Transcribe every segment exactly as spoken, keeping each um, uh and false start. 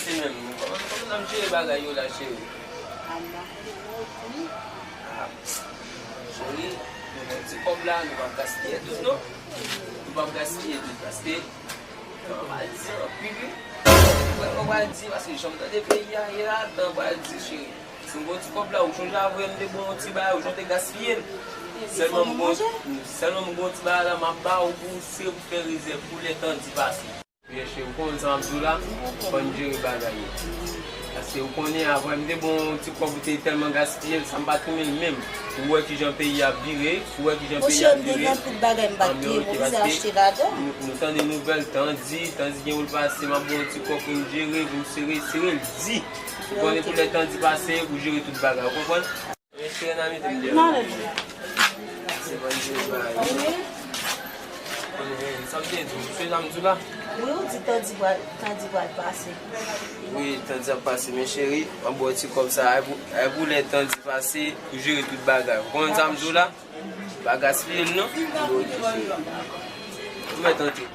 Se menm, kòman, kòman n ap jere bagay yo la, cheri? Ah, cheri, nou gen ti kòb la, nou p ap gaspiye tout, non. Nou p ap gaspiye tout, paske, non, pa di anpil, wi. Mwen, mwen pral di, paske jan m tande peyi a ye la, tan pral di, cheri. Si m gon ti kòb la, ou chonje avè m te ba w yon ti bagay, ou chonje te gaspiye l. Sèlman m gon, sèlman m gon ti bagay la, m ap ba ou pou w sere pou fè rezèv pou lè tan di pase. Byen cheri, ou konn sa m ap di w la, fò n jere bagay yo. Paske ou konnen, avè m te ba w yon ti kòb, ou te tèlman gaspiye l, sa m pa t renmen l menm. Ou wè kijan peyi a ap vire, ou wè kijan peyi a ap vire. Monchè, m te gen anpil bagay m pa t gen, m oblize achte ladan. Nou, nou tande nouvèl, tan di, tan di gen pou l pase, m ap ba w yon ti kòb pou n jere, pou n sere, sere l di. Ou konnen pou lè tan di pase, ou jere tout bagay, ou konprann? Men cheri, n a mete m deyò. Non, non, non. Se bon, jere bagay. Wi. Konnen sa m te di w, se sa m di w la. Wi, ou di tan di pral, tan di pral pase. Wi, tan di ap pase, men cheri, m ap ba w ti kòb sa, ay pou, ay pou lè tan di pase, ou jere tout bagay. Ou konn sa m di w la? Pa gaspiye l non. Ou mèt antre.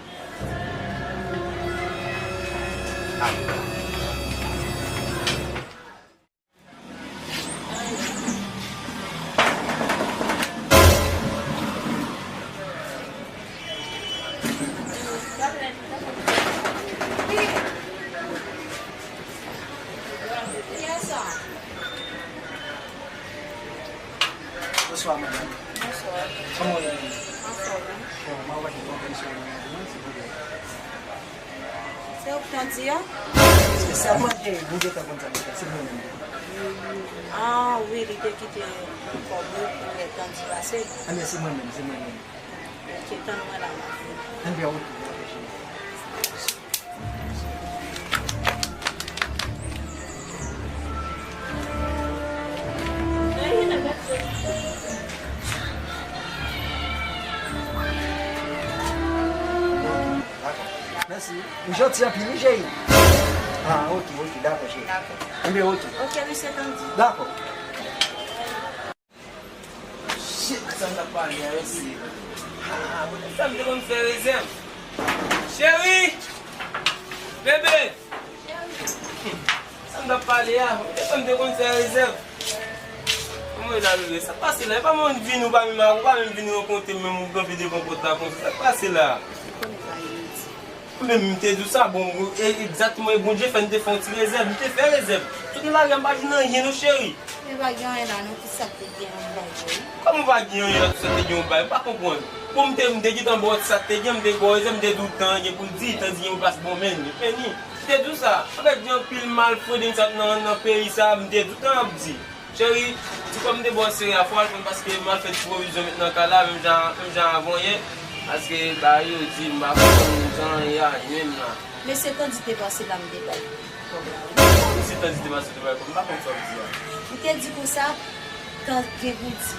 Bonswa, madanm. Bonswa. Kòman w ye? Anfòm, wi. Bon, mwen wè ki konprann sou mwen, silvouplè. Se ou k Tandy a? Se sèlman ke nou gentan konn sa nou fè, se mwen menm. Ah, wi, li te kite yon kòb wi pou lè Tandy pase. Anben, se mwen menm, se mwen menm. Ok, tann mwen la, m ap vini. Anben, ok, dakò, cheri. Mèsi. Ou janti anpil, wi, cheri. Ah, ok, ok, dakò, cheri. Dakò. Anben, ok. Ok, mesye Tandy. Dakò. Shit, sa m t ap pale a, mèsi. Ah, poutèt sa m te konn fè rezèv. Cheri! Bebe! Sa m t ap pale a, poutèt sa m te konn fè rezèv. Kòman e la, Bebe? Sa k pase la? E pa mwen vini, ou pa menm, ou pa menm vini rankontre m, menm ou kanpe devan pòt la konsa. Sa k pase la? Ou konnen sa ye, Tandy. Mwen menm, m te di w sa, bon, e, egzakteman, e Bondye fè m te fè yon ti rezèv, m te fè rezèv. Tout lari a, m pa jwenn anyen non, cheri. Men pa gen anyen la non, ki sa k te gen yon bagay, wi. Kòman pa gen anyen la, ki sa k te gen yon bagay? M pa konprann. Bon, m te, m te gentan ba w ti sa k te gen, m te ba w rezèv, m te di w tan gen pou l di, tan di gen pou l pase, bon, men, li fini. M te di w sa. Avèk gen anpil malfrede m sot nan, nan peyi sa, m te di w tan ap di. Cheri, ti kòb m te ba w sere a, fò w al pran l paske m al fè ti pwovizyon met nan kay la, menm jan, menm jan avan yè, paske bagay yo di, m pa konprann jan y a menm la. Mesye Tandy te pase la, m te bay kòb la, wi. Mesye Tandy te pase, te bay kòb, m pa konn sa w ap di a. M te di konsa, tan gen pou di.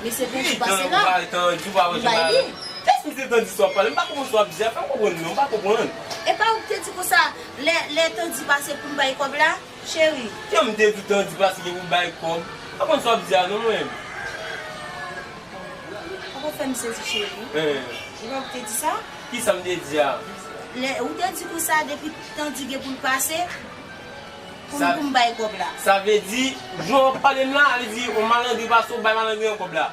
Mesye Tandy pase la, m bay li. Kès mesye Tandy sa w ap pale? M pa konprann sa w ap di a, fè m konprann non, m pa konprann. E pa ou ki te di konsa, lè, lè Tandy pase pou m bay kòb la? Cheri. Jan m te di w Tandy pase gen pou bay kòb. Pa konn sa w ap di a non mwen. Poko fè m sezi cheri. Eh. Ou pa te di sa? Kisa m te di a? Lè, ou te di konsa depi Tandy gen pou l pase, pou m, pou m bay kòb la. Sa vle di, jan w ap pale m la, vle di yon malandren pase w bay malandren an kòb la.